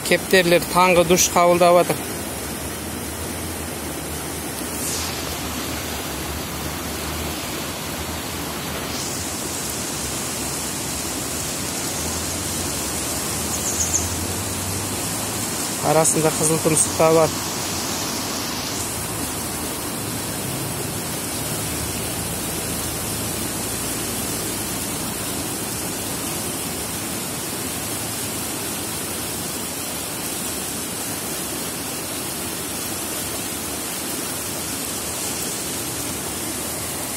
Кептерлер таңғы душ қабылдап жатыр. Арасында қызыл тұмсық та бар.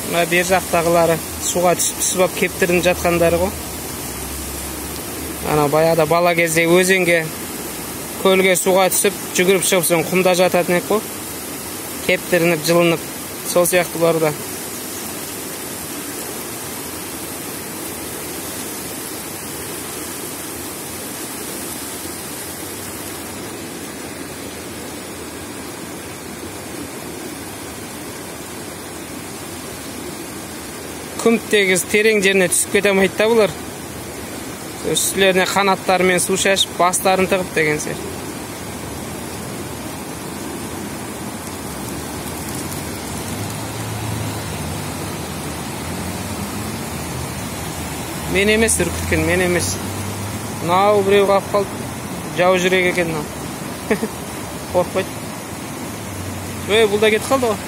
Мына бер жақтағылары суға түсіп түсіп алып кептірініп жатқандары ғой. Ана баяғыда бала кезде өзенге, көлге суға түсіп, жүгіріп шығып соң құмда жататын ек қой. Кептірініп, жылынып, сол сияқты бұлар да. Күмтегіз терең жеріне түсіп кете алмайды да бұлар. Үстілеріне қанаттарымен су шашып, бастарын тығып деген сияқты. Мен емес үркіткен, мен емес. Мынау біреу қалып қалды. Жау жүрек екен мынау. Қорықпайды. Ей, бұл да кетіп қалды ғой.